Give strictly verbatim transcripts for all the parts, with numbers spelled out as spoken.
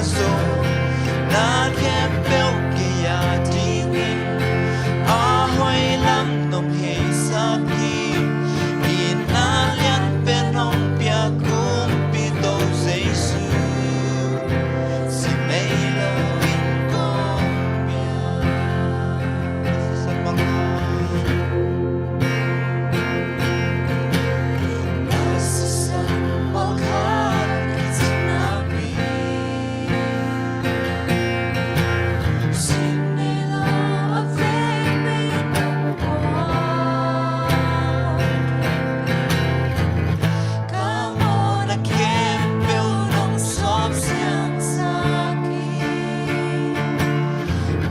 Zong na khempeuh kei a dingin a hoih lam nong heisak hi. Itna lianpen hong pia Kumpi To Jesu, si nei lo in kong pia.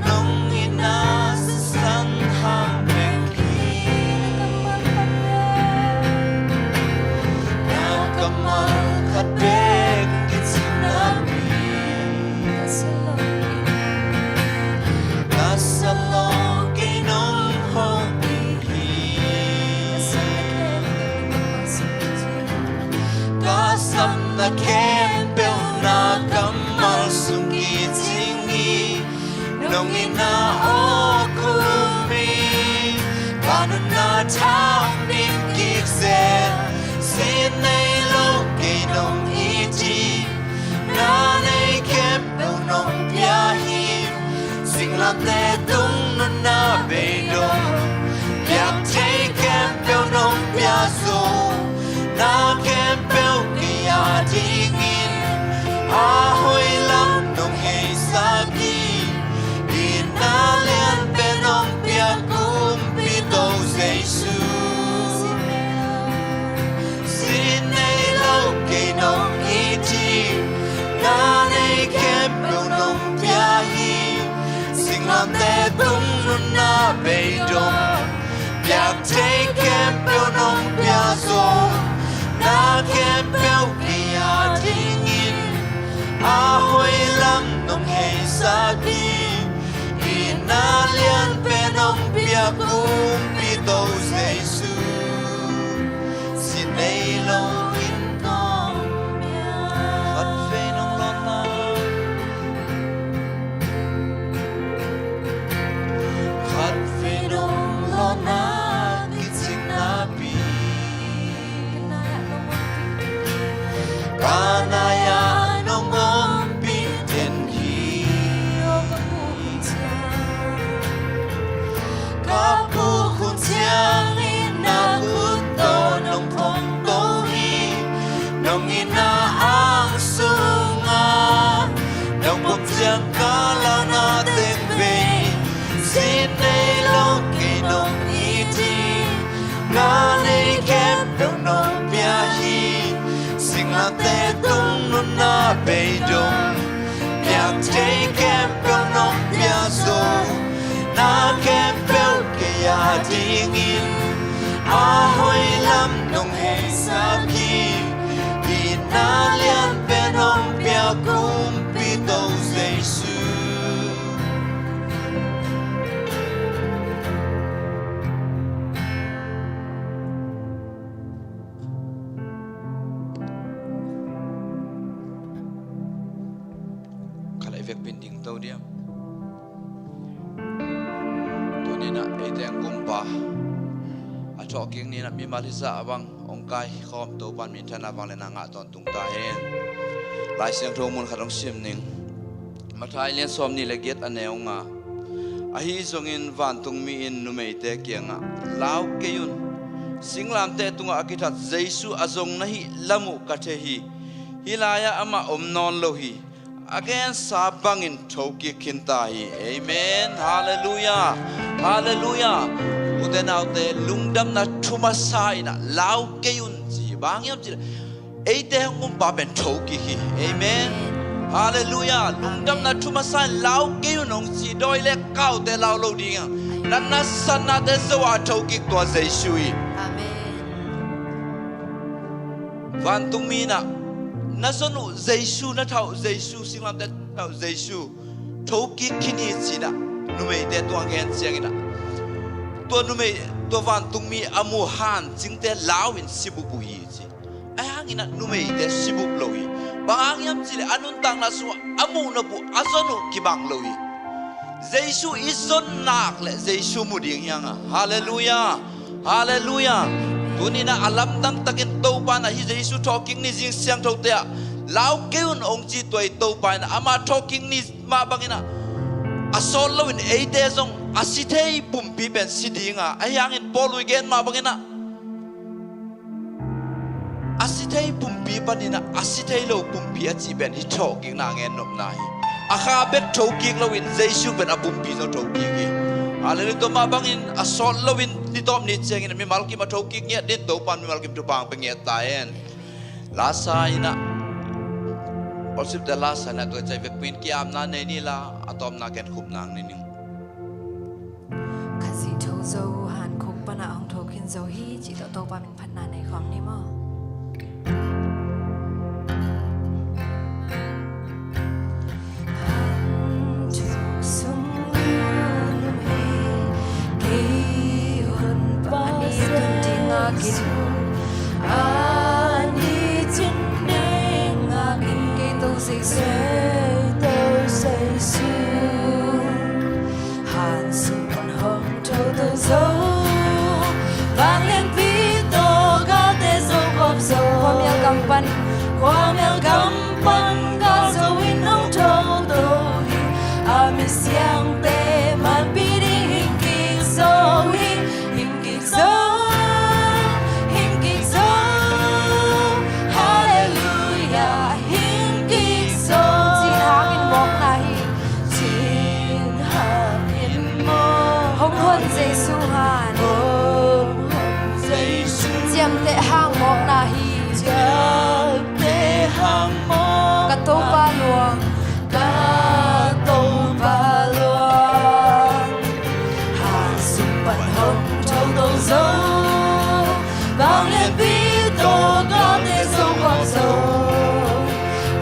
Nong itna sansan hang bek hi. Na kammal khat bek kicing na pi. Ka sa lo kei nong hong pi hi. Ka sapna khempeuh na kammal sung kicing hi. Nong itna aw Kumpi, ka nunna thak ding kik zel. Sin nei lo kei nong it hi. Na nei khempeuh nong pia hi. Singlamteh tung nunna beidong, piak thei khempeuh nong pia zo. Na khempeuh kei a dingin a hoih lam nong heisak hi. Itna lianpen hong pia Kumpi To Jesu, sin nei lo kei nong it hi. Na nei khempeuh nong pia hi. Singlamteh tung nunna beidong, piak thei khempeuh nong pia zo. Na khempeuh kei a dingin a hoih lam nong heisak hi. Itna lianpen hong pia Kumpi To Jesu, sin nei lo in kong pia. Khat vei nong lawnna, khat vei nong lawnna kicing na pi. Ka nai-ah nong ompih den hi. Ka puk hun ciangin na khut tawh nong phongto hi. Nong itna ang sungah nong bawm ciang ka lauhna teng bei. Sin nei lo kei nong it hi. Na nei khempeuh nong pia hi. Singlamteh tung nunna beidong, piak thei khempeuh nong pia zo. Na khempeuh kei a dingin a hoih lam nong heisak hi. Itna lianpen hong pia Kumpi To Jesu. Khalai vekpi in ding to diam. Tuni-in ah eite hong kumpa, a thawhkik ni-in ah mimal hizah bang hong kaikhawm Topa'n minthanna vangliatna ngah tawntung ta hen. Lai Siangtho mun khat hong sim ning. Matthai lian sawmnih le giat, a neu nga. Ahi zongin vantungmi in numeite kiangah, "Lau kei un, singlamteh tungah a kithat Jesu a zong na hih lam uh ka thei hi. Hih lai-ah amah om nawn lo hi. A gensa bangin thokik khin ta hi." Amen. Halleluiah. Halleluiah. Ute naute, lungdamna thu masa in ah, "Lau kei un," ci hi. Bang hiam cih leh eite hong kumpa pen thokik hi. Amen. Halleluiah. Lungdamna thu masa in, "Lau kei un," hong ci dawi le kaute lau lo ding a, na nasatnate zo a thokik tua Jesu hi. Amen. Vantungmi in ah, "Na zon uh Jesu, na thah uh Jesu, singlamteh thah uh Jesu thokik khin hi," ci-in ah numeite tungah gen ciangin ah, tua numei, tua vantungmi a mu hancingte lau in sibup uh hi, ci. Ahi hangin ah numeite sibup lo hi. Bang hang hiam cih leh a nuntakna sungah a muhna buh a zon uh kibang lo hi. Jesu i zon nak leh Jesu mu ding hi hang a. Halleluiah. Halleluiah. Tuni-in ah a lamdang takin Topa in ah hih Jesu thawhkik ni zing siangthote ah lau kei un hong ci tuai Topa in ah, ama thawhkik ni mah bangin ah a sawt loin eite zong a si thei pumpi pen si ding a, ahi hangin Paul in gen mah bangin ah a si thei pumpi panin ah a si thei lo pumpi a cih pen hih thawhkikna a gen nopna hi. A kha bek thokik loin Jesu pen a pumpi zong thokik hi. Halleluiah. Tua mah bangin a sawt loin ni tawp ni ciangin mimal kim a thokik ngiat ding Topa in mimal kim thupha hong pia ngiat ta hen. Lasa in ah, worship te lasa in ah tua ciang vekpi in ki-apna nei ni la, a tawpna ken khupna nei ning. Khazih tho zo, hankhuk panah hong tho khin zo hi cih tawh Topa min phatna nei khawm ni maw? Hanthuk sung hi kei honpa. A ni tun ding a kin, a ni tun ding a kin kei to Jesu. Kei to Jesu. Hansuk pan hong tho to zo, vanglianpi tawh galte zo gawp zo. Khuamial gam pan, khuamial gam pan gal zo in hong tho to hi. A misiangte manpi ding hing kik zo hi, hing kik zo, hing kik zo. Halleluiah, hing kik zo. Cin hangin mawkna hi. Cin hangin mawk. Hong hon Jesu hang. Hong hon Jesu. Ciamteh hang mawkna hi. Ciamteh hang mawk. Ka Topa luang. Ka Topa luang. Hansuk pan hong tho to zo, vanglianpi tawh galte zo gawp zo.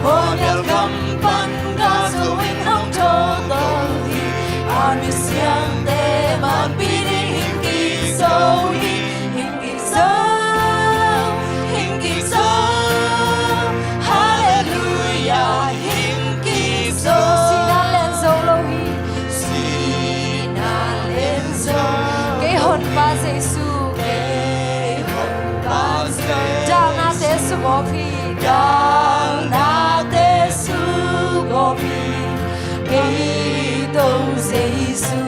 Khuamial gam pan gal zo in hong tho to hi. A misiangte manpi ding hing kik zo hi, hing kik zo, hing kik zo. Halleluiah, hing kik zo. Sihna len zo lo hi. Sihna len zo. Kei honpa Jesu. Kei honpa Jesu. Dalnate sugawp hi. Dalnate sugawp hi. Kei to Jesu.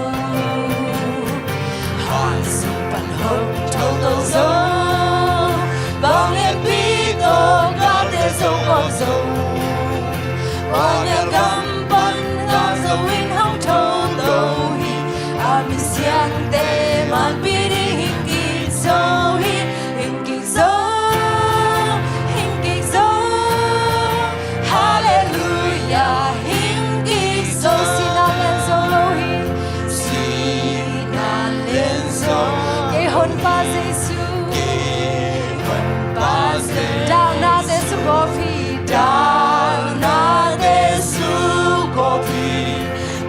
Hansuk pan hong tho to zo, vanglianpi tawh galte zo gawp zo. Khuamial gam pan gal zo in hong tho to hi. A misiangte manpi ding hing kik zo hi, hing kik zo, hing kik zo. Halleluiah, hing kik zo. Sihna len zo lo hi. Sihna len zo. Kei honpa Jesu. Kei honpa Jesu. Dalnate sugawp hi. Dalnate sugawp hi.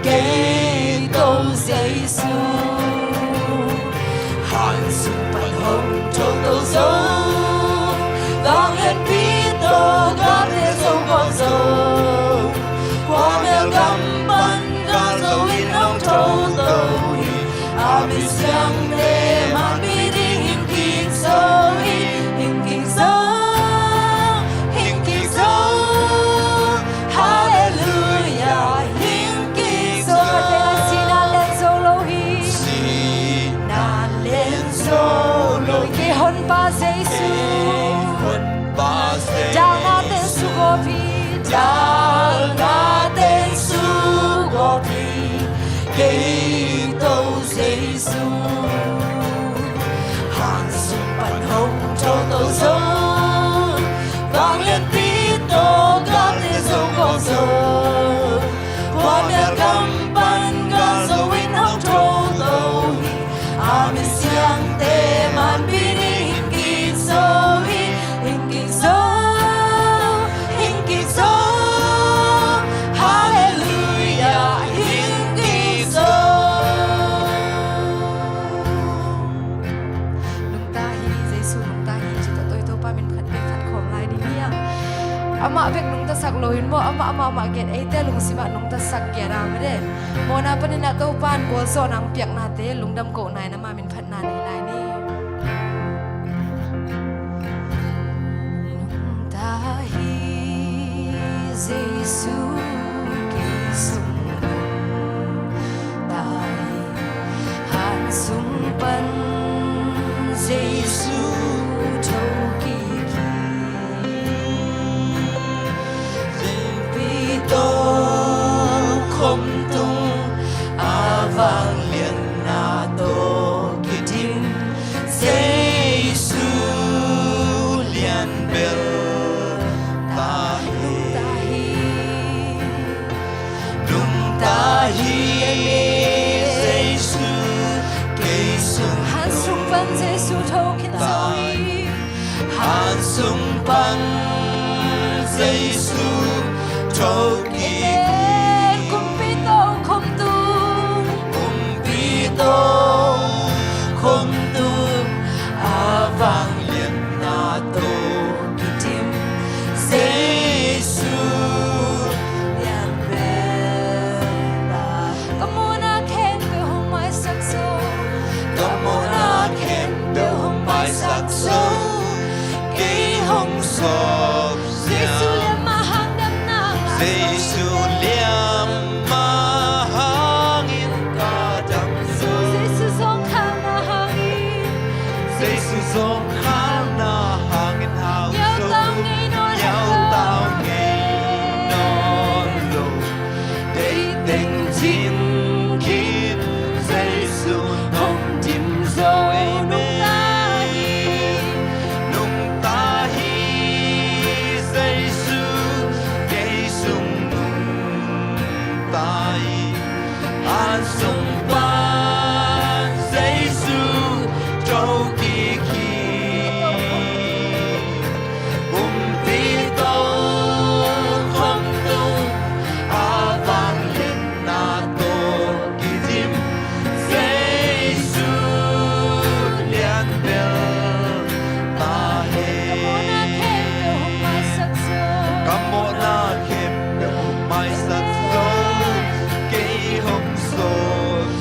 Kei to Jesu. Hansuk pan hong tho to zo, vanglianpi tawh galte zo gawp zo. Khuamial gam pan gal zo in hong tho to hi. A misiangte manpi ding hing kik zo hi, hing kik zo, hing kik zo. Halleluiah, hing kik zo. Sihna len zo lo hi. Sihna len zo lo hi. Kei honpa Jesu. Kei honpa Jesu. Dalnate sugawp hi. Dalnate sugawp hi. Kei to Jesu. Hansuk pan hong tho to zo, vanglianpi tawh galte zo gawp zo. Khuamial gam pan gal zo in hong tho to hi. A misiangte manpi ding hing kik zo hi, hing kik zo, hing kik zo. Halleluiah, hing kik zo. Nungta hi, Jesu nungta hi cih tawh Topa min khat vei khat khawm lai ding hi hang. Amah bek nungta sa Maw, amah, amah, amah gen, eite lungsim ah nungta sak gen a mah de. Mawhna panin ah Topa in gualzawhna hong piaknate lungdam kohna in ama min phatna nei lai ni. Nungta hi Jesu, kei sung nungta hi. Han sung pan Jesu tho kik hi. Kumpi tawh khom tung, a vangliatna tawh kidim, Jesu lian bel ta hi. Nungta hi. Nungta hi Jesu, kei sung. Han sung pan Jesu tho khin zo hi. Han sung pan Jesu tho kik hi. Kumpi tawh khom tung. Kumpi tawh khom tung, a vangliatna tawh kidim, Jesu lian bel ta hi. Ka mawhna khempeuh hong maisak zo. Ka mawhna khempeuh hong maisak zo. Kei hong sawp. Jesu lian mah hang damna ngah zo. Jesu lian mah hangin ka dam zo. Jesu zawngkhalna hangin. Jesu zawngkhalna hangin hau zo. Niautau ngei nawn lo. Niautau ngei nawn lo. Deih teng cing khin Jesu hong dim zo. Nungta hi. Nungta hi Jesu, kei sung nungta hi. Han sung pan Jesu tho kik hi. Kumpi tawh khom tung, a vangliatna tawh kidim, Jesu lian bel ta hi. Ka mawhna khempeuh hong maisak zo. Ka mawhna khempeuh hong maisak zo. Kei hong sawp.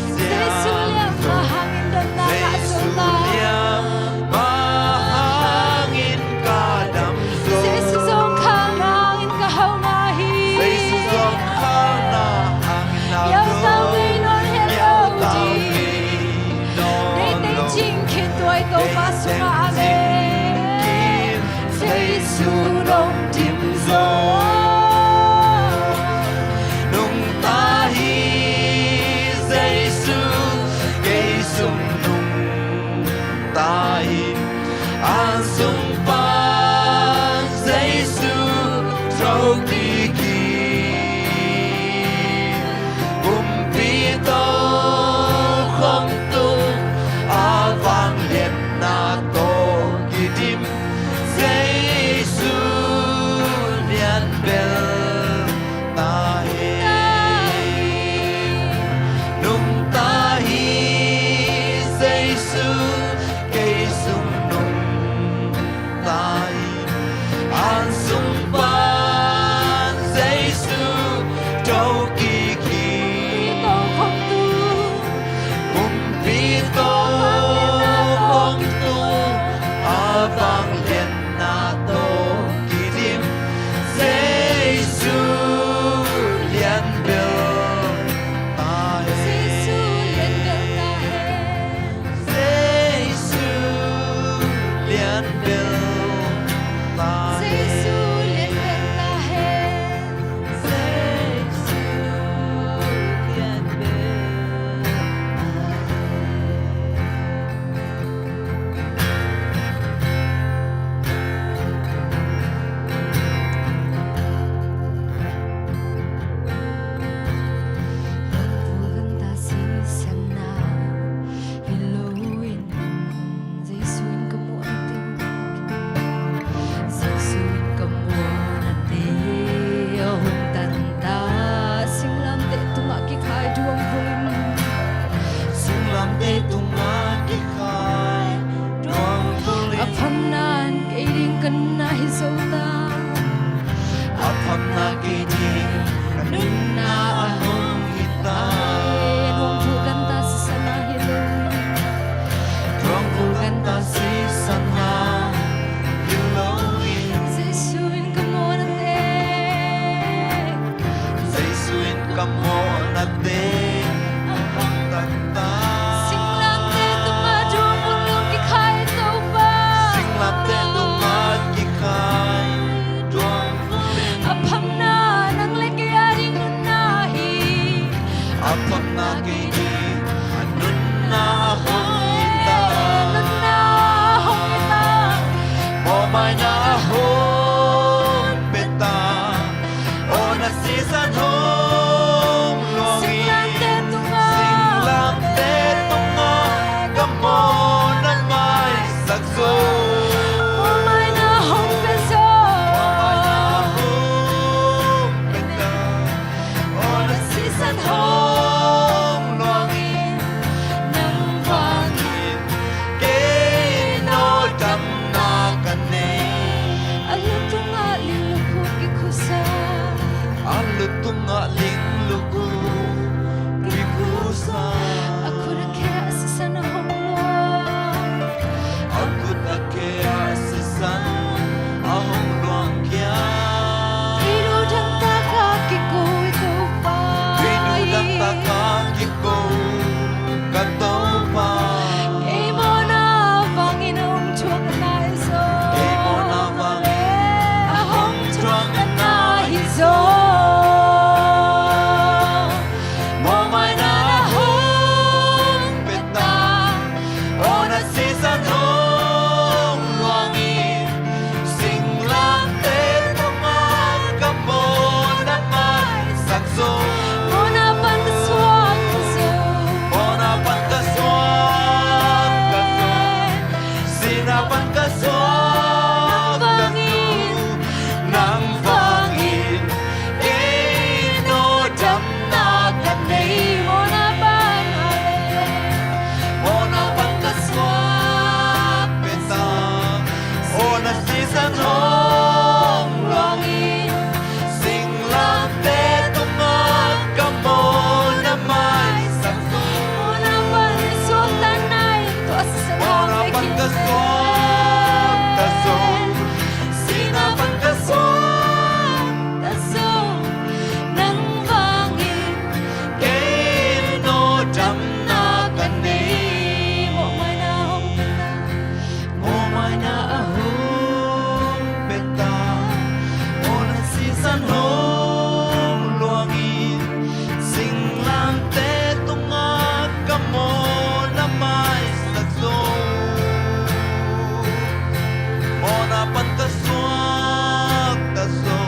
Nunna a hong hi ta. Ei, a nuamvul ganta sisan a hi lo in. Nuamvul ganta sisan a hi lo in. Jesu in ka mawhna teng. Jesu in ka mawhna teng a hong tang ta. Singlamteh tungah duangvul kikhai Topa. Singlamteh tungah kikhai duangvul. A phamna nang le kei a ding nunna hi. A phamna kei ding a nunna hong hi ta. Nunna hong hi ta. Mawhmaina hong pia ta. Awna sisan hong luang in. Singlamteh tungah. Singlamteh tungah ka mawhna maisak zo. Mawhmaina hong pia zo. Mawhmaina hong pia ta. Awna sisan hong luang in. Nang vangin kei in awdamna ka nei. A lu tungah linglukhu kikhusa. A lu tungah linglukhu kikhusa. A khut a khe ah sisan a hong luang. A khut a khe ah sisan a hong luang khia. Kei dudang taka kiko i Topa. Kei dudang taka kiko ka Topa. Kei mawhna vangin a hong thuak na hi zaw. Kei mawhna vangin a hong thuak na hi zaw. Mawhmaina hong pia ta. Awna sisan hong luang in. Singlamteh tungah ka mawhna maisak zo. Mawhna pan ka suakta zo. Mawhna pan ka suakta zo. Sihna pan ka suakta zo. Nang vangin kei in awdamna ka nei. Mawhna pan, mawhna pan ka suak pia ta. Awna sisan hong luang in. Singlamteh tungah ka mawhna maisak zo. Mawhna pan ka suakta nai. Tua sisan hong pia ta zo. Sihna pan ka suakta zo. Nang vangin kei in awdamna ka nei. Mawhmaina hong pia ta. Mawhmaina a hong pia ta. Awna sisan hong luang in. Singlamteh tungah ka mawhna maisak zo. Mawhna pan ka suakta zo.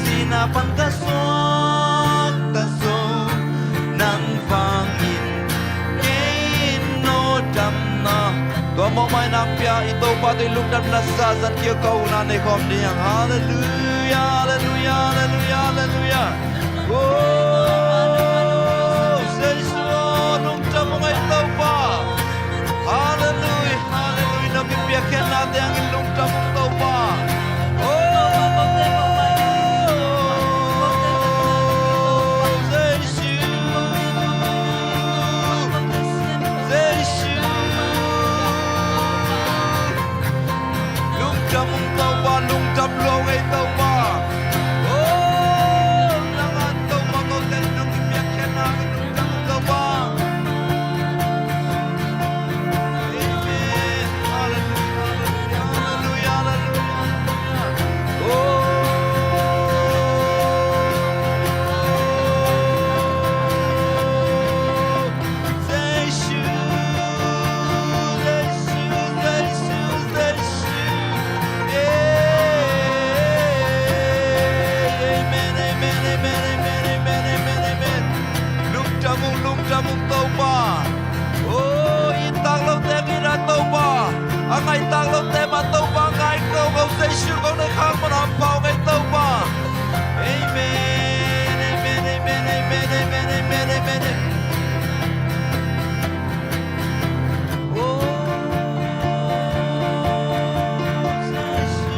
Sihna pan ka suakta zo. Nang vangin kei in awdamna. Tua mawhmaina hong pia i Topa tungah lungdamna sa zat kik a, ka ukna nei khawm ding. Halleluiah, halleluiah, halleluiah, halleluiah. Oh, Jesu, lungdam ung ei Topa. Halleluiah, halleluiah. Nong kipiakkhiatnate hangin lungdam ung Topa. Oh, Jesu. Jesu. Lungdam ung Topa, lungdam lua ung ei Topa. Oh, nang a Topa, kote nong kipiakkhiatna lungdam ung Topa. Amen. Halleluiah, halleluiah, halleluiah. Oh. Jesu, Jesu, Jesu, Jesu. Yeah. Amen, amen, amen, amen, amen, amen, amen. Lungdam ung, lungdam ung Topa. Oh, i taklote kiang in a Topa. A ngaitak lote mah Topa ngai ko ko, Jesu ko na khang man a pau ngai Topa. Amen, amen, amen, amen, amen, amen. Oh, Jesu.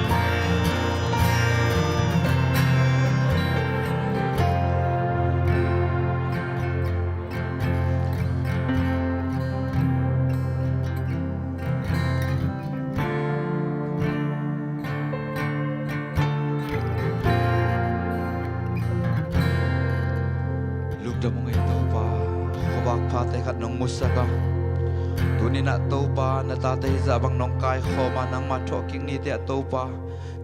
Lungdam ung ei Topa, khuavak phate khat nong musak a, tuni-in ah Topa na tate hizah bang nong kaikhawm a, nangmah thawhkik nite ah Topa,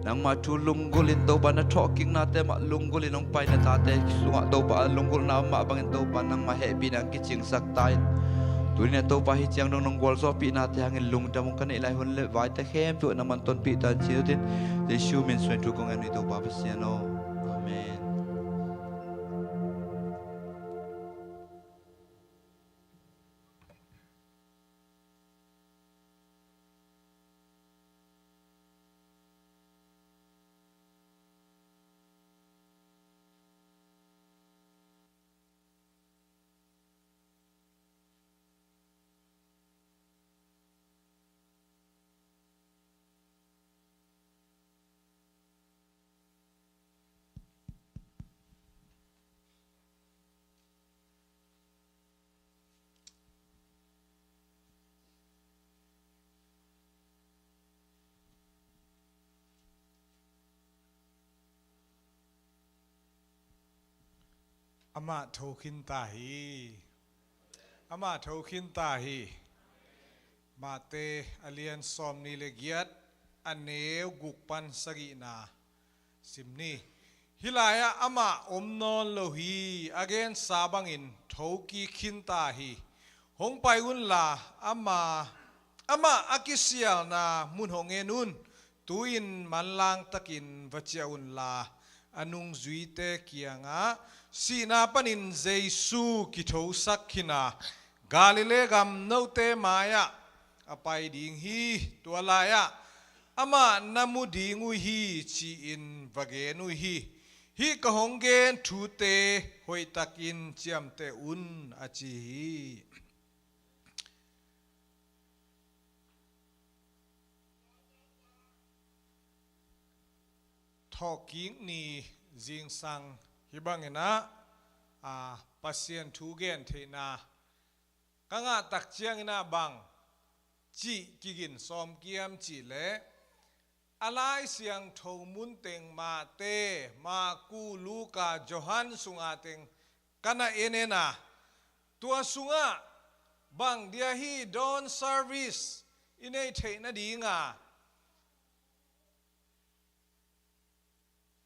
nangmah thu lunggulh in Topa, na thawhkiknate mah lunggulh in hong pai na tate sungah Topa, a lunggulhna om mah bangin Topa nangmah hehpihna hong kicingsak ta in. Tuni-in ah Topa hih ciang dong nong gualzawhpihnate hangin lungdam ung, ka neih lai hun le vaite khempeuh nangman tonpih ta in, ci-in Jesu min suangin thu kong ngen uh hi Topa Pasian aw. Amen. Amah tho khin ta hi. Amah tho khin ta hi. Mate a lian sawmnih le giat, a neu guk pan sagihna sim ni. Hih lai-ah amah om nawn lo hi, a gensa bangin thokik khin ta hi. Hong pai unla, ama, amah a kisialna mun hong en un. Tu-in manlang takin va ciah unla, a nungzuite kiangah sihna panin Jesu kithosak khin a, Galilee gam note mai-ah a pai ding hi. Tua lai-ah amah na mu ding uh hi, ci-in va gen uh hi. Hih ka hong gen thute hoihtakin ciamteh un, a ci hi. Thawhkik ni zingsang hih bangin ah, a, Pasian thu gen theihna ka ngah tak ciangin ah bang cih kigin sawm kiam cih leh, a Lai Siangtho mun teng Mate, Marku, Luka, Johan sunga teng ka na en en a, tua sungah bang dia hih dawn service i neih theih nadinga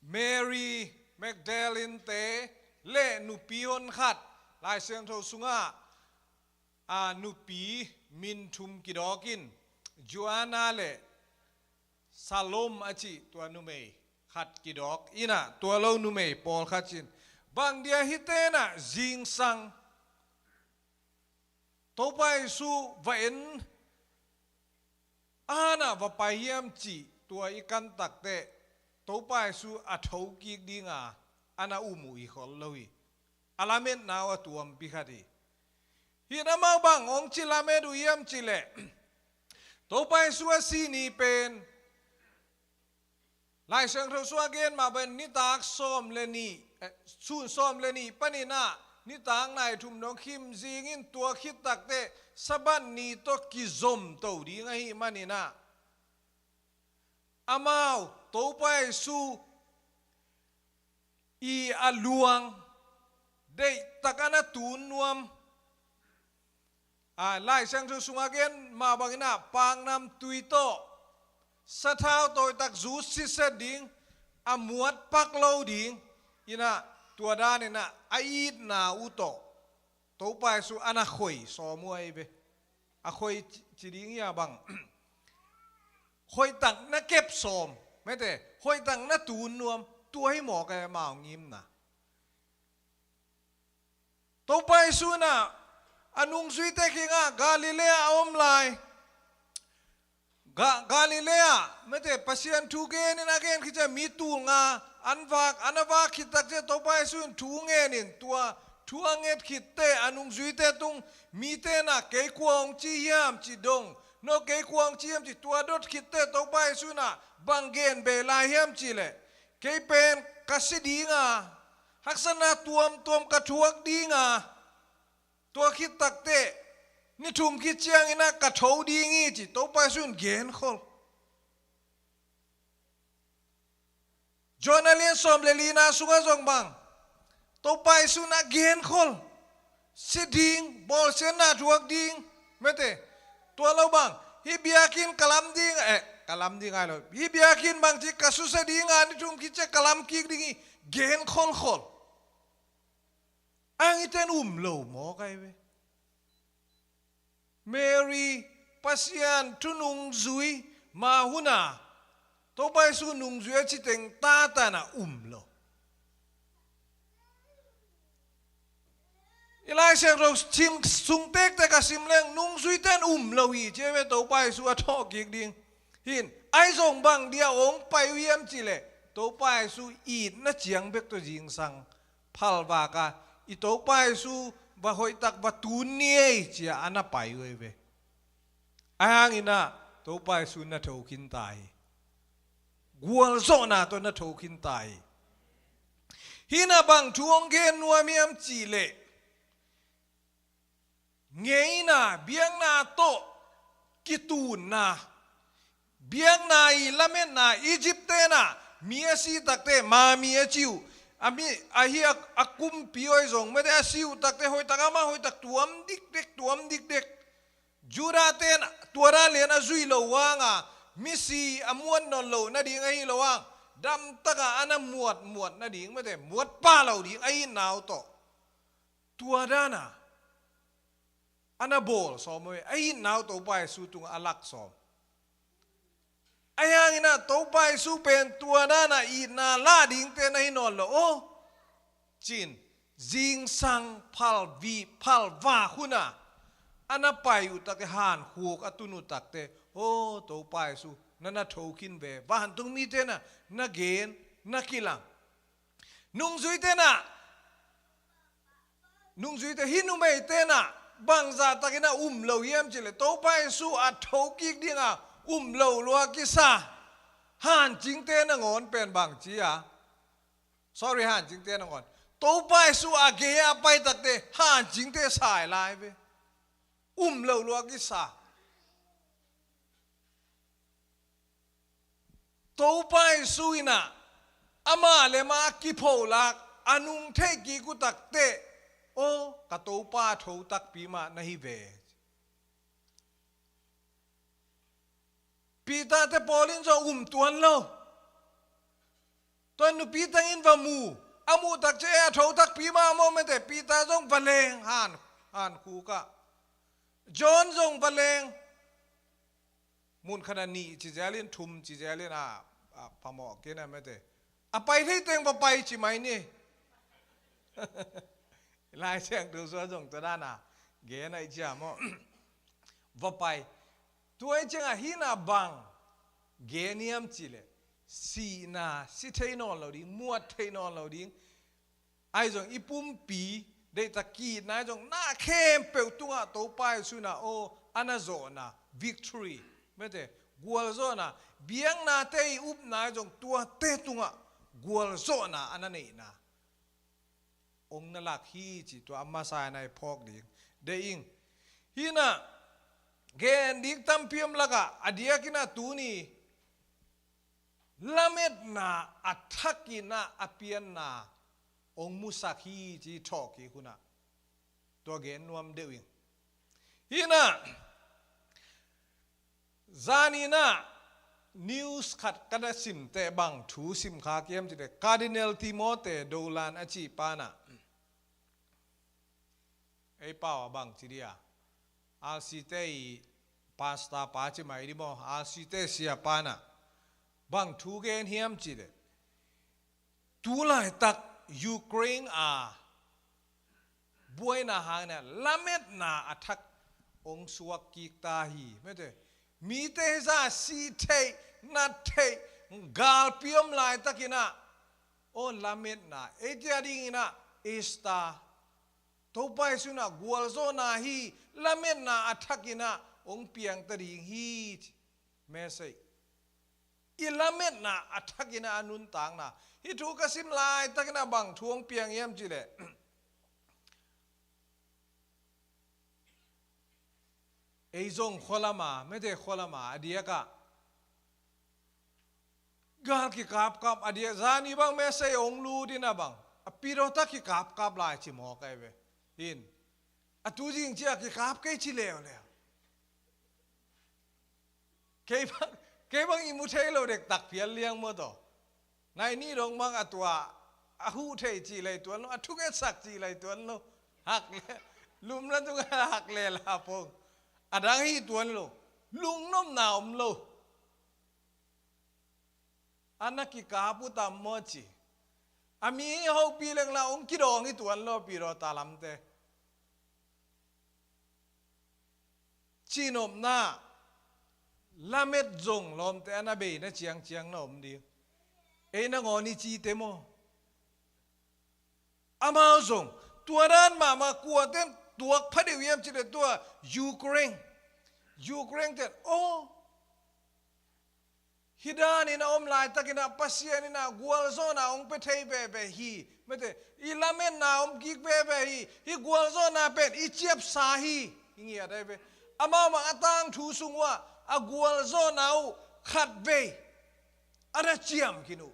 Mary Magdalene te le nupi hon khat, Lai Siangtho sungah, a, nupi min thum kidawk in, Joanna le Salome a cih tua numei khat kidawk in ah, tua lo numei pawlkhat cin. Bang dia hihte in ah zingsang Topa Jesu va en a, a na va pai hiam cih tua i kan takteh, Topa Jesu a thokik dinga a na um uh hi khol lo hi. A lametna uh a tuampi khat hi. Hih in amau bang hong ci lamet uh hiam cih leh, Topa Jesu a si ni pen Lai Siangtho sungah gen mah bangin nitak sawm le nih, eh, sun sawm le nih panin ah nitak nai thum dong khim zing in, tua khit takteh Sabbath ni tawh kizom to ding ahih manin ah, amau Topa Jesu i a luang deihtak a na tun nuam. A, Lai Siangtho sungah gen mah bangin ah paknamtui tawh sathau tawitak zut sitset ding, a muat pak lo ding in ah, tua danin ah a itna uh tawh Topa Jesu a na khoi sawm uh ahi ve. A khoi ci, ci ding hi a bang, khoihtak na kep sawm, mete, khoihtak na tun nuam, tua hi mawk e amau ngimna. Topa Jesu in ah a nungzuite kiangah Galilee a om lai, Ga-, Galilee, mete, Pasian thu gen in a gen khit ciang mi tul nga an vak, an a vak khit tak ciang Topa Jesu in thu ngen in, tua thu a nget khit teh a nungzuite tung mite in ah, "Kei kua hong ci hiam?" ci dong. "No, kei kua hong ci hiam?" ci. Tua dot khit teh Topa Jesu in ah bang gen beh lai hiam cih leh, "Kei pen ka si dinga, haksatna tuamtuam ka thuak dinga, tua khit takteh ni thum khit ciangin ah ka tho ding hi," ci Topa Jesu in genkhol. Johan a lian sawm le lina sungah zong bang, Topa Jesu in a genkhol. si ding, bawlsiatna thuak ding, mete. Tua lo bang, hih biakinn ka lam ding, eh, ka lam ding ai lo. Hih biakinn bangci ka susia ding a ni thum khit ciang ka lam kik ding hi, gen kholkhol. Ang i ten um lo maw kai ve. Mary, Pasian thu nungzui, ma huna, Topa Jesu nungzui a ci teng tatan a um lo. I Lai Siangtho sim sung tektek a sim leng nungzui ten um lo hi ci ve, Topa Jesu a thawh kik ding. Hin, ai zong bang dia ong pai uh hiam ci leh, Topa Jesu itna ciang bek tawh zingsang phalvak a, i Topa Jesu va hoihtak va tun ni ei ci a a na pai uh ei ve. Ahi hangin ah Topa Jesu na thokhin ta hi. Gualzawhna tawh na thokhin ta hi. Hih na bang thu hong gen nuam hiam cih leh, ngeina, biakna tawh kitunna, biakna i lametna, Egypt te na mi a si takte ma mi a ci uh. A mi, ahi a, a kumpi awi zong mete a si uh takte hoihtak, ama hoihtak tuam dikdek, tuam dikdek. Judah te na tua dan lian a zui lo hang a, misi a muat nawn lo nading ahi lo hang, damtak a a na muat, muat nading mete, muat pah lo ding a itna uh tawh. Tua dan a a na bawl sawm uh hi, a itna uh Topa Jesu tungah a lak sawm. Ahi hangin ah Topa Jesu pen tua dan a itna la dingte na hi nawn lo aw. Cin, zingsang phalvak, phalvak hun a a na pai uh takte, hankhuk a tun uh takte, aw, Topa Jesu na na thokhin ve, vantung mite na na gen, na kilang. Nungzuite na, nungzuite, hih numeite na bangzah takin a um lo hiam cih leh, Topa Jesu a thokik ding a um lo lua kisa hancingte nangawn pen bangci a, sorry, hancingte nangawn, Topa Jesu a gei a pai takte hancingte sai lai ve. Um lo lua kisa. Topa Jesu in ah amah le amah kipholak a nung theih kik uh takte, aw, ka Topa tho takpi mah na hi ve. Peter te Paul in zong um tuan lo. Tua nupi teng in va mu, a muh tak ciang a tho takpi mah maw mete, Peter zong va leng han, hankhuk ah. John zong va leng. Mun khat a nih ci zel in, thum ci zel in a, a phamawh kei na mete. A pai thei teng va pai ci mai ni. Lai Siangtho sua zong tua dan a gen a i cia maw. Va pai. Tua i ciang a hih na bang gen hiam cih leh, sihna si thei nawn lo ding, muat thei nawn lo ding. Ahi zong i pumpi deihtak ki-itna ahi zong na khempeuh tungah Topa Jesu in ah, aw, a na zawhna, victory, mete, gualzawhna, biaknate i upna ahi zong tuate tungah gualzawhna a na neihna hong na lak hi ci, tua a masa in ah i phawk ding deih ing. Hih na gen ding tampi om lakah a diakin ah tuni lametna a thakin ah a pianna hong musak hi ci, thawhkik hun ah tua gen nuam deuh ing. Hih na, zan in ah news khat ka na sim teh bang thu sim kha hiam cih leh, Cardinal Timothy Dolan a cih pa in ah, ei pau a bang ci dia, R C te i pastor pa ci mai di maw, R C te sia pa in ah bang thu gen hiam cih leh, tu laitak Ukraine a buaina hangin ah lametna a thak hong suak kik ta hi, mete. Mite za si theih, nat theih, galpi om laitakin ah, aw, lametna, ei tia dingin ah Easter, Topa Jesu in ah gualzawhna hi, lametna a thakin ah hong piang ta ding hi, message. I lametna a thakin ah a nuntakna. Hih thu ka sim laitakin ah bang thu hong piang hiam cih leh, ei zong khualama, mete, khualama a diakah gal kikapkap a diak, zani bang message hong lut in ah bang, a pidawta kikapkap lai ci mawk ahi ve. Hin, A tu zing ciang kikap kei ci leuleu. Kei bang, kei bang i mu thei lo dektak phial liang maw taw. Nai ni dong bang a tua, a huh thei ci lai tuan lo, a thungetsak ci lai tuan lo. Hak le, lum la tung hak le la pong. A dang hi tuan lo. Lungnopna om lo. A na kikap uh tam maw ci. A mi hopih leng la ong kidawng hi tuan lo pi daw ta lamte. Cinopna, lamet zong lawmte a na beina ciangciang na om ding. Ei nangawn i cite maw. Amau zong, tua dan mahmah kuaten tuak phadeuh hiam cih leh tua Ukraine. Ukraine ten, aw, hih danin a om laitakin ah Pasian in ah gualzawhna hong pia thei veve hi. Mete, i lametna om kik veve hi. Hih gualzawhna pen i ciapsa hi. Hi ngiat ahi ve. Amau mah a tangthu sung uh ah a gualzawhna uh khatvei a na ciam khin uh.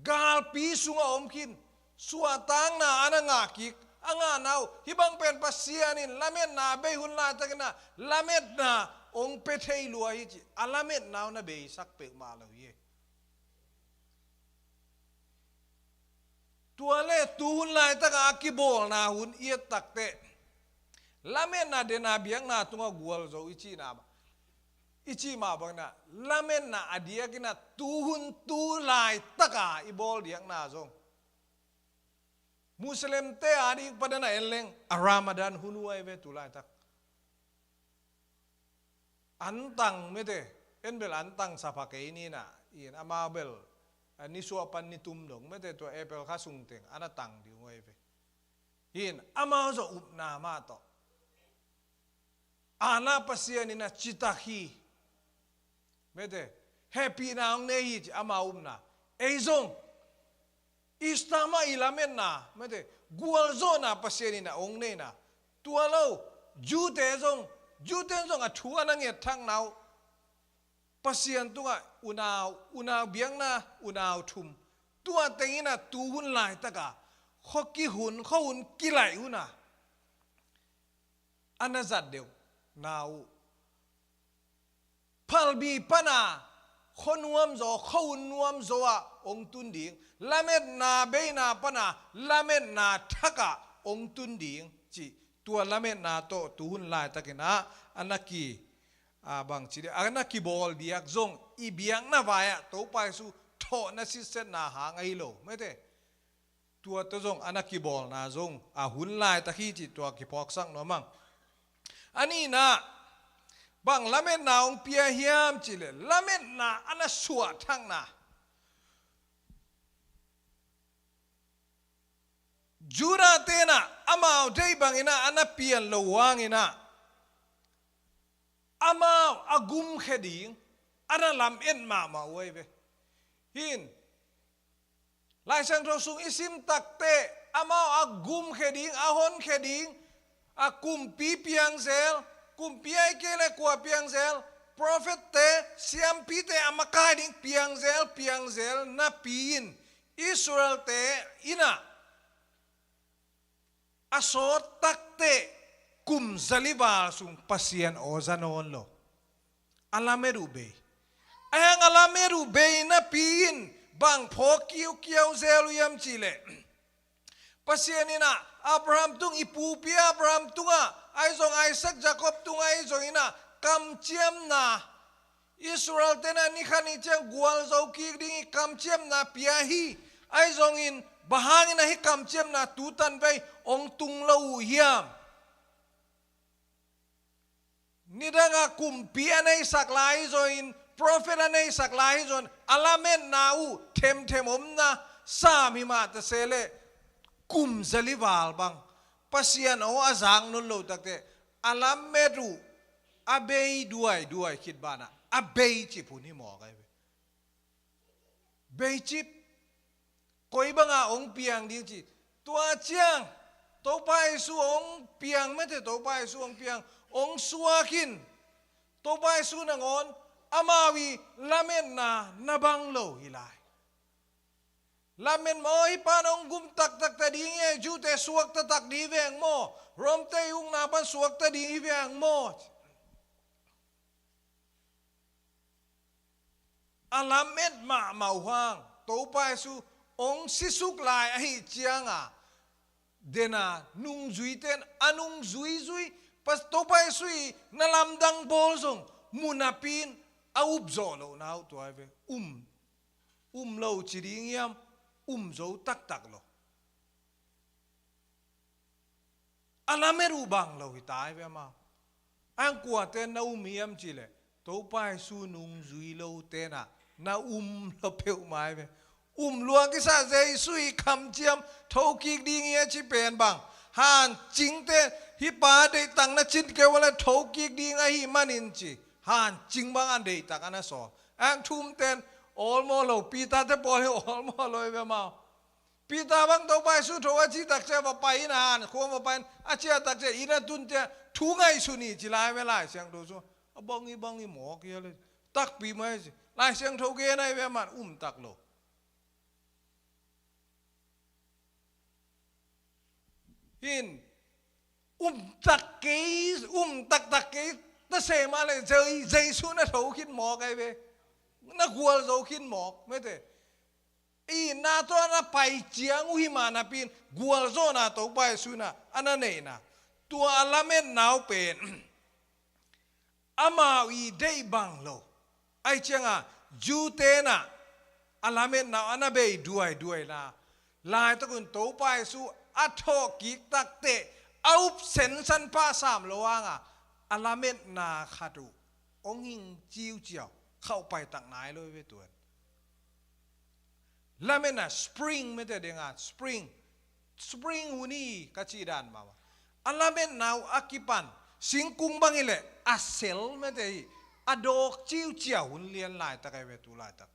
Galpi sungah om khin, suahtakna a na ngah kik, a ngahna uh, hih bang pen Pasian in lametna a bei hun laitakin ah lametna hong pia thei lua hi ci, a lametna uh na beisak peuhmah lo hi. Tua le tu hun laitakah a kibawlna hun i et takteh lametna dena biakna tungah gualzo i cihna mah. I cih mah bangin ah, lametna a diakin ah tuhun tu laitaka i bawl diakna zong. Muslimte a ding padan a en leng a Ramadan hun uh ahi ve tu laitak. Antang mete, en bel antang sa pha kei ni na, in amau bel, a, nisuah pan nitum dong mete tua April kha sung teng, ana tang ding uh ahi ve. In amau zong upna mah tawh. Ana Pasian in a citak hi. Mete, hehpihna hong nei hi ci amau upna. Ei zong, Easter mah i lametna, mete, gualzawhna Pasian in a hong neina. Tua lo, Jew-te zong, Jew-te zong a thu a na nget thakna uh. Pasian tungah unau, unau biakna, unau thum. Tua teng in a tu hun laitaka, khuakik hun, khuahun kilaih hun a. A na zat deuh na uh. Phalbi pana khuanuam zaw, khuahun nuam zaw ah hong tun ding. Lametna beina pana lametna thakah hong tun ding. Cih tua lametna tawh tu hun laitakin ah, a na ki, a bang ci deuh, a na kibawl diak zong i biakna vai-ah Topa Jesu thawhna sitsetna hang ahi lo. Mete. Tua tawh zong a na kibawlna zong a hun laitak hi cih tua kiphawksak nuam ang. A nihna, bang lametna hong pia hiam cih leh, lametna a na suahthakna. Judah-te in ah, amau deih bangin ah, a na pian lo hangin ah, amau a gumkhia ding, a na lamet mahmah uh ahi ve. Hin, Lai Siangtho sung i sim takteh, amau a gumkhia ding, a honkhia ding, a kumpi piangzel, kumpi ahih kei leh kua piangzel, prophet-te, siampite a makai ding piangzel, piangzel napi in, Israel-te in ah, a sawt takteh kum zali val sung Pasian aw za nawn lo. A lamet uh bei. Ahi hang a lamet uh bei napi in bang phawk kiukiau zel uh hiam cih leh, Pasian in ah Abraham tung, i pupi Abraham tungah, ahi zong Isaac, Jacob tungah, ahi zongin ah kamciamna, Israel-te in ah ni khat ni ciang gualzo kik ding i kamciamna pia hi. Ahi zongin, bang hangin ah hih kamciamna tu tanvei hong tung lo uh hiam? Nidang a kumpi a neisak lai zongin, prophet a neisak lai zongin, a lametna uh themthem omna sam hi mah ta se leh, kum zali val bang Pasian aw a zak nawn lo takteh, a lamet uh a bei duaiduai khit banah, a bei cip hun hi mawk ahi ve. Bei cip, koi bangah hong piang ding ci. Tua ciang, Topa Jesu hong piang mete, Topa Jesu hong piang, hong suak in, Topa Jesu nangawn, amau i lametna na bang lo hi lai. Lamet maw, hih pan hong gum taktak ta ding hi, Jew-te suakta tak ding hi veng maw, Rome-te ukna pan suakta ding hi veng maw. A lamet mahmah uh hang, Topa Jesu hong sisuk lai ahih cianga, dena nungzuite in a nungzuizui, Topa Jesu i na lamdang bawl zong mu napi-in a upzawh lohna uh tua hi ve. Um, um lo ci ding hiam, um zo taktak lo. A lamet uh bang lo hi ta hi ve amau. Ang kuate na um hiam cih leh, Topa Jesu nungzui lote na, na um lo peuhmah hi ve. Um lua kisa, Jesu i kamciam thokik ding hi a ci pen bang, hancingte, hih pa deihtak na cin kei uh a leh thokik ding ahih manin ci, hancing bang a deihtak a na sawl. Ang thumten awlmawh lo, Peter-te pawl hi awlmawh lo hi ve amau. Peter bang Topa Jesu tho a cih takciang va pai inn ah, khuang va pai in a, a ciah takciang inn a tun ciang thu ngaihsun hi ci lai ve Lai Siangtho sung. A bang hi bang hi mawk hi a le. Takpi mah hi ci. Lai Siangtho gen ahi ve, aman um tak lo. Hin, um tak kei, um taktak kei ta se mah le, Jesu na tho khin mawk ahi ve. Na gualzo khin mawk, mete. Itna tawh a na pai ciang uh hi mah napi-in gualzawhna Topa Jesu in a na neihna. Tua a lametna uh pen amau i deih bang lo. Ahih cianga Jew-te in a lametna uh a na bei duaiduaina laitak un Topa Jesu a thawhkik takteh a up sensan pah sam lo hanga a lametna khat uh hong hing ciuciau, khauh paitak nai lo hi ve tuan. Lametna spring mete dinga, spring. Spring hun hi ka cih dan mahmah. A lametna uh a kipan singkung bang hi leh a sel mete hi, a dawk ciuciau hun lian laitak ahi ve tu laitak.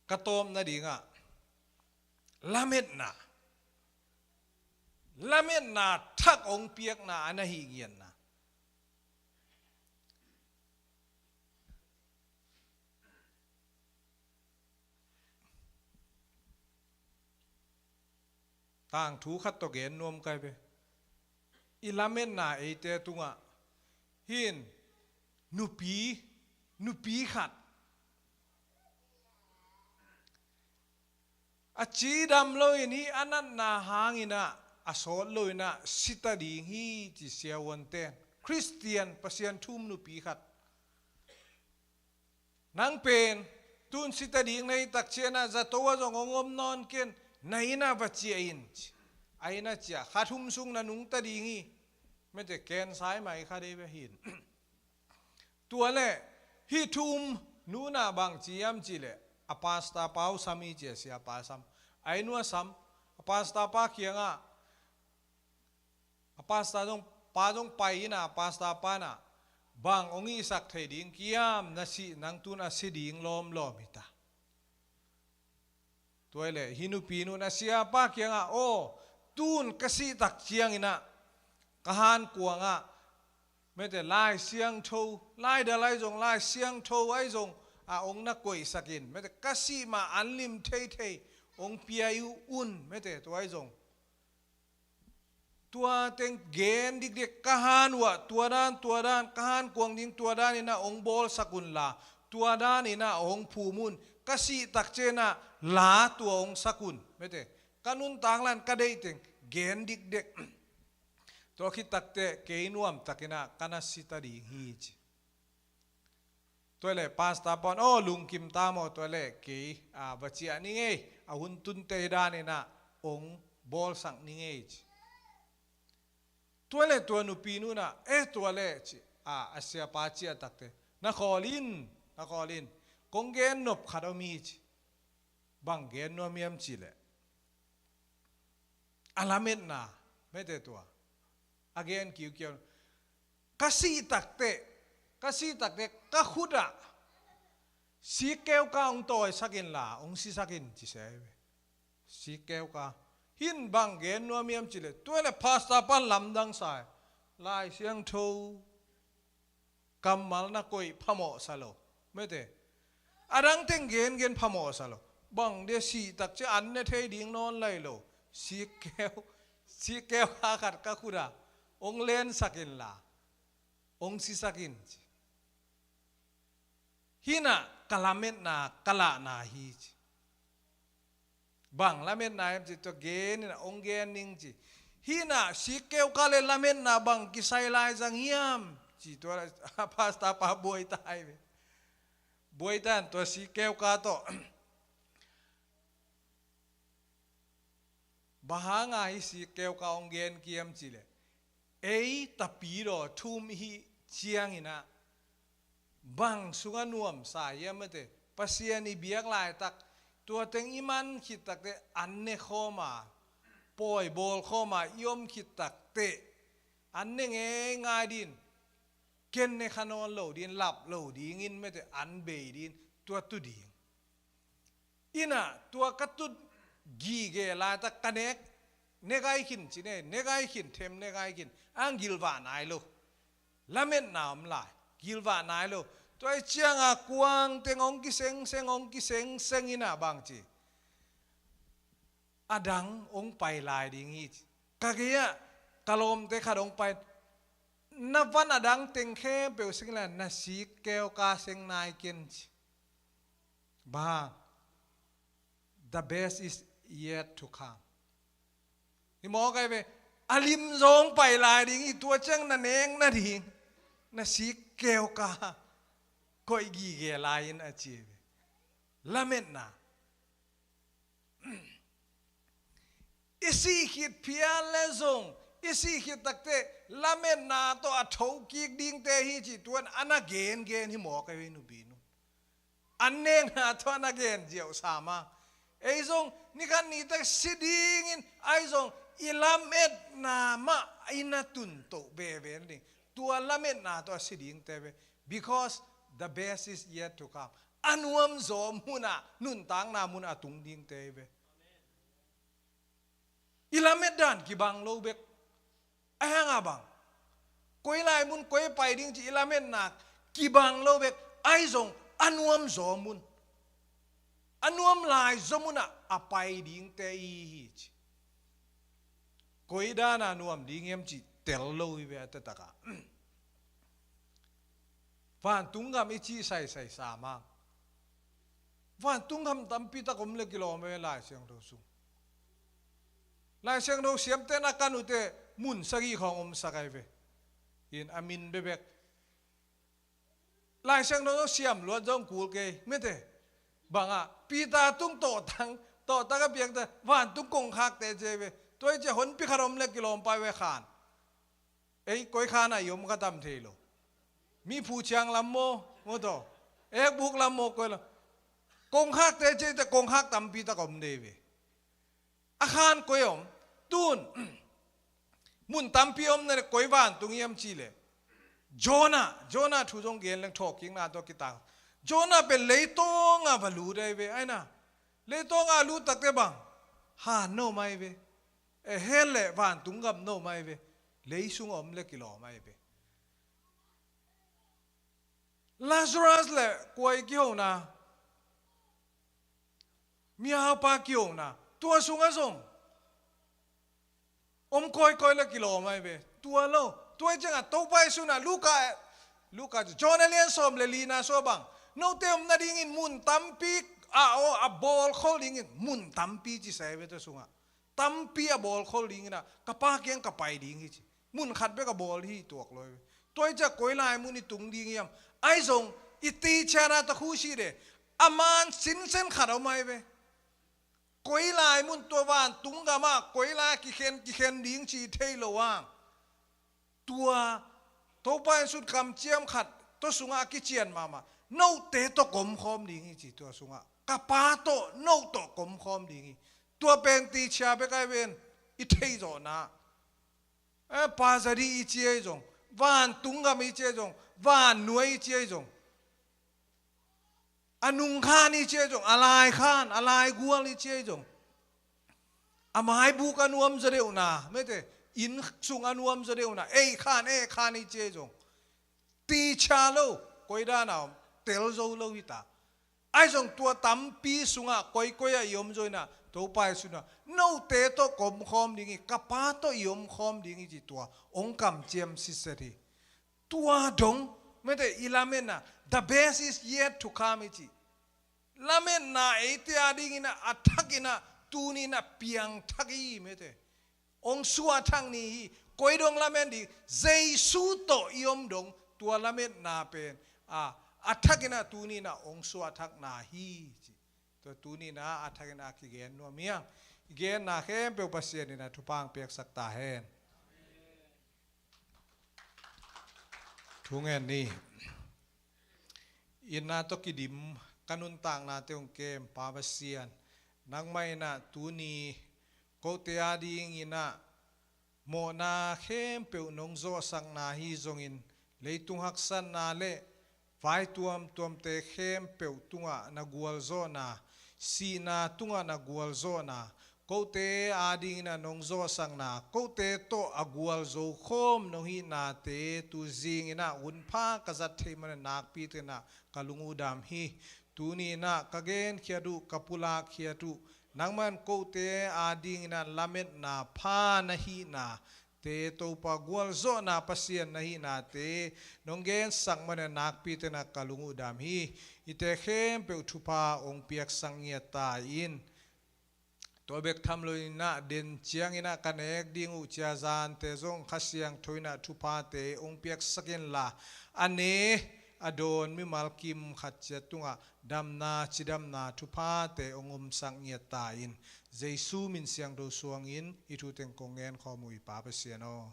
Ka tawpna dingah lametna, lametna thak hong piakna a na hih ngiatna. Tangthu khat tawh gen nuam ka hi ve. I lametna eite tungah hin nupi, nupi khat a cidam loin hih a natna hangin ah, a sawt loin ah si ta ding hi ci siavuanten. Khristian, Pasian thu um nupi khat. Nang pen tun si ta ding na hih takciang ah zato ah zong hong om nawn ken, na inn ah va ciah in ci. A inn ah ciah, kha thum sung na nungta ding hi. Mete, ken sai mai kha dei ve hin. Tua leh hih thu um nu in ah bang ci hiam cih leh, a pastor pa uh sam hi ci, a siapa sam. A inn uh a sam, a pastor pa kiangah, a pastor zong, pa zong pai in ah, a pastor pa in ah, bang hong hihsak thei ding kiam, na sih, nang tun a si ding lawmlawm hi ta. Tua hi leh hih nupi nu in a siapa kiangah, aw, tun ka sih takciangin ah ka hankuangah mete Lai Siangtho, laidal ahi zong, Lai Siangtho ahi zong a hong na koihsak in, mete ka sih ma an lim theithei hong pia un, mete tua ahi zong. Tua teng gen dikdek, ka han uh ah tua dan, tua dan, ka hankuang ding tua dan in ah hong bawlsak unla, tua dan in ah hong phum un, ka sih takciang ah la tua hong sak un, mete. Ka nuntak lan ka deih teng gen dikdek. Tua khit takteh kei nuamtakin ah ka na si ta ding hi ci. Tua hi leh pastor pa in, aw, lungkim ta maw, tua hi leh kei, a, va ciah ning ei, a hun tunte hi danin ah hong bawlsak ning ei ci. Tua hi leh tua nupi nu in ah, eh, tua leh ci, a, a siapa ciah takteh, na khawl in, na khawl in, kong gen nop khat om hi ci. Bang gen nuam hiam cih leh, a lametna, mete tua a gen kiukiau. Ka sih takteh, ka sih takteh ka khut ah sikkeu ka hong tawisak inla hong sisak in ci se hi ve. Sikkeu ka. Hin bang gen nuam hiam cih leh, tua hi leh pastor pa in lamdang sa hi. Lai Siangtho kammal na koih phamawhsa lo. Mete. A dang teng gengen phamawhsa lo. Bang dia sih tak ciang an ne thei ding nawn lai lo. Sikkeu, sikkeu kha khat ka khut ah hong lensak inla, hong sisak in ci. Hih na ka lametna, ka lahna hi ci. Bang lametna hiam ci, tua gen in ah hong gen ning ci. Hih na sikkeu kha le lametna bang kisai lai zang hiam ci, tua pastor pa buai ta hi ve. Buai ta in tua sikkeu kha tawh. Bang hanga hih sikkeu kha hong gen hiam ci le, ei tapidaw thum i hih ciangin ah bang sungah nuamsa hiam mete, Pasian i biak laitak, tua teng i man khit takteh an ne khawm a, pawi bawl khawm a i om khit takteh an ne ngeingai din, ken ne kha nawn lo din, lap lo dingin mete, an bei din, tua tu ding. Ina tua ka tut gige laitak ka nek, ne gai khin ci ne, ne gai khin, them ne gai khin, ang gilvah nai lo. Lametna om lai, gilvah nai lo. Tua i cianga kuang teng hong kisengseng, hong kisengseng ina bang ci, a dang hong pai lai ding hi ci. Ka gei-ah ka lawmte khat hong pai, na van a dang teng khempeuh seng lai, na sikkeu kha seng nai ken ci. Bang, the best is yet to come. Hi mawk ai ve, a lim zong pai lai ding hi, tua ciang na nek nading na sikkeu kha koih gige lai in a ci ai ve. Lametna. I sih khit phial le zong, i sih khit takteh lametna tawh a thokik dingte hi ci, tuan a na gengen hi mawk ai ve nupi nu. An nekna tawh a na gen ziau sa ma. Ei zong nikhat ni tak si dingin, ai zong i lametna mah i na tun toh veve ding. Tua lametna tawh a si dingte ve. Because the best is yet to come. A nuamzaw munah, nuntakna munah a tung dingte ve. I lamet dan kibang lo bek. Ai hanga bang, koi lai mun koi pai ding ci i lametna kibang lo bek. Ai zong a nuamzaw mun, a nuam lai zaw munah a pai dingte i hi ci. Koi dana nuam ding hiam ci tel lo hi ve a taktakah. Vantung gam i cih saisai sa mang. Vantung gam tampi tak om le kilawm e Lai Siangtho sung. Lai Siangtho siamte na kan uhte mun sagih khawng omsak ai ve. In a min bebek. Lai Siangtho siam luat zong kul kei mete. Bangah Peter tung tawhtang, tawhtang a piakte vantung kongkhakte ci ai ve. Tua i cia honpi khat om le kilawm pai ve khan. Ei, koi khan ah i om ka tam thei lo. Mi phu ciang lam maw, maw taw. Ekbuk lam maw, koi lam. Kongkhakte ci te kongkhak tampi tak om dei ve. A khan koi om. Tun mun tampi om na le koi vantung hiam ci le. Jonah, Jonah thu zong gen leng thawhkikna tawh kitak. Jonah pen leitawng a va lut ai ve, ai na. Leitawng a lut takte bang, han no mai ve. E, hell le vantung gam no mai ve. Lei sung om le kilawm ai ve. Lazarus le kuai kihona, mihaupa kihona, tua sungah zong om kawikawi le kilawm ai ve. Tua lo, tua i ciangah Topa Jesu na Luka, Luka John a lian sawm le lina sua bang, note om nadingin mun tampi a, a bawlkhol dingin mun tampi ci sai ve tua sungah. Tampi a bawlkhol dingin ah, ka Pa kiang ka pai ding hi ci. Mun khat bek a bawl hi tuak lo hi ve. Tua i ciah koi lai mun i tung ding hiam? Ai zong i ti ciana ta khu si de. A man sinsen khat om ai ve. Koi lai mun tua vantung gam ah koi lai kikhen, kikhen ding ci thei lo ang. Tua Topa in sut kamciam khat tua sungah a kician mahmah. Note tawh komkhawm ding hi ci tua sungah. Ka Pa tawh, no tawh komkhawm ding hi. Tua pen ti cia bek ai ven i theihzawhna. Eh, pazadi i ci ai zong, vantung gam i ci ai zong, vannuai i ci ai zong, a nung khan i ci ai zong, a lai khan, a lai gual i ci ai zong, a maibuk a nuam zaw deuhna, mete, inn sung a nuam zaw deuhna, ei khan, ei khan i ci ai zong, Teacher lo, koi dan a om, tel zo lo hi ta. Ahi zong tua tampi sungah koikoi ah i om zo inah Topa Jesu inah note tawh ka om khawm ding hi, ka Pa tawh i om khawm ding hi ci tua hong kamciam sitset hi. Tua dong mete i lametna, the best is yet to come i ci. Lametna eite a ding inah a thak inah tuni inah piangthak i hi mete. Hong suahthak ni hi. Koi dong lamen ding, Jesu tawh i om dong tua lametna pen a, a thak inah tuni inah hong suahthakna hi ci. Tua tuni inah a thak inah kigen nuam hi hang. I genna khempeuh Pasian inah thupha hong piaksak ta hen. Thu ngen ni. Itna tawh kidim ka nuntaknate hong kem Pa Pasian, nangmah inah tuni kote a ding inah mawhna khempeuh nong zawhsakna hi zongin, leitung haksatna le vai tuamtuamte khempeuh tungah na gualzawhna, sihna tungah na gualzawhna, kote a ding inah nong zawhsakna, kote tawh a gualzo khawm nong hihnate tu zing inah hunpha ka zat theih manin nakpi takin ah ka lung uh dam hi. Tuni inah ka genkhiat uh, ka pulakkhiat uh, nangman kote a ding inah lametna pha na hihna te, Topa gualzawhna Pasian na hihnate nong gensak manin nakpi takin ah ka lung uh dam hi. Hihte khempeuh thupha hong piaksak ngiat ta in. Tua bek tham lo inah den ciang inah ka nek ding uh ci a zante zong Kha Siangtho inah thuphate hong piaksak inla, a ne a dawn mimal kim khat ciat tungah damna cidamna thuphate hong omsak ngiat ta in. Jesu min siangtho suangin hih thu teng kong ngen khawm uh hi Pa Pasian aw.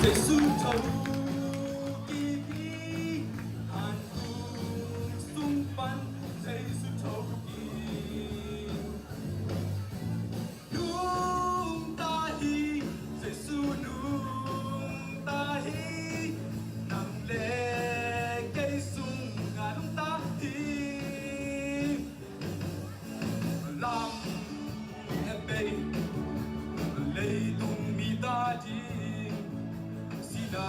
Jesu tho kipi, an tung sung pan Jesu tho kipi. Nungta hi, Jesu nungta hi, nang le kei sungah nungta hi. Lam heh bei, leitung mite ading sihna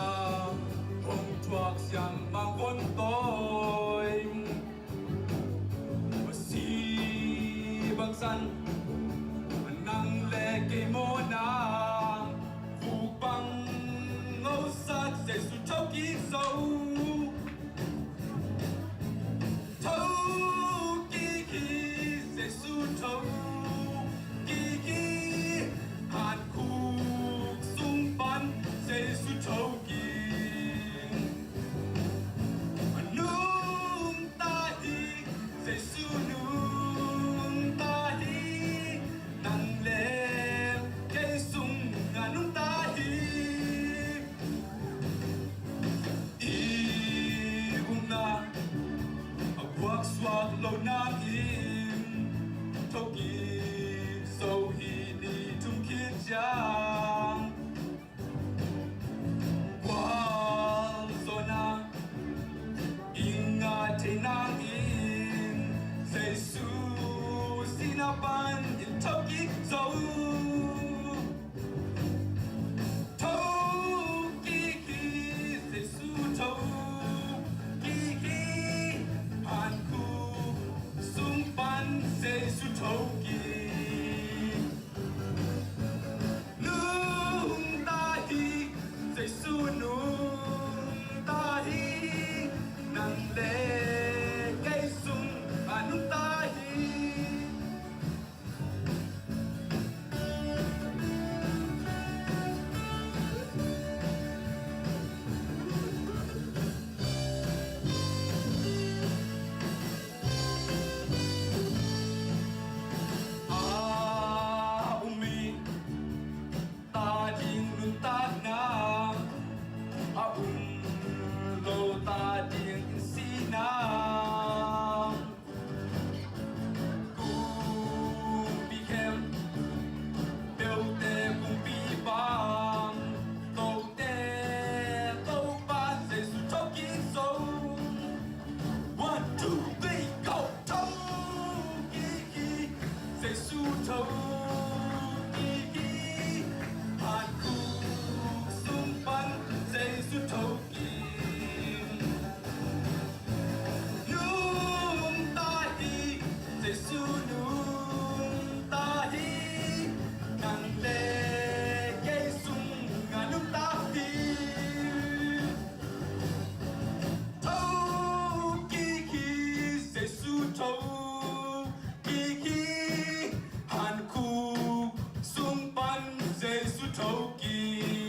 Ki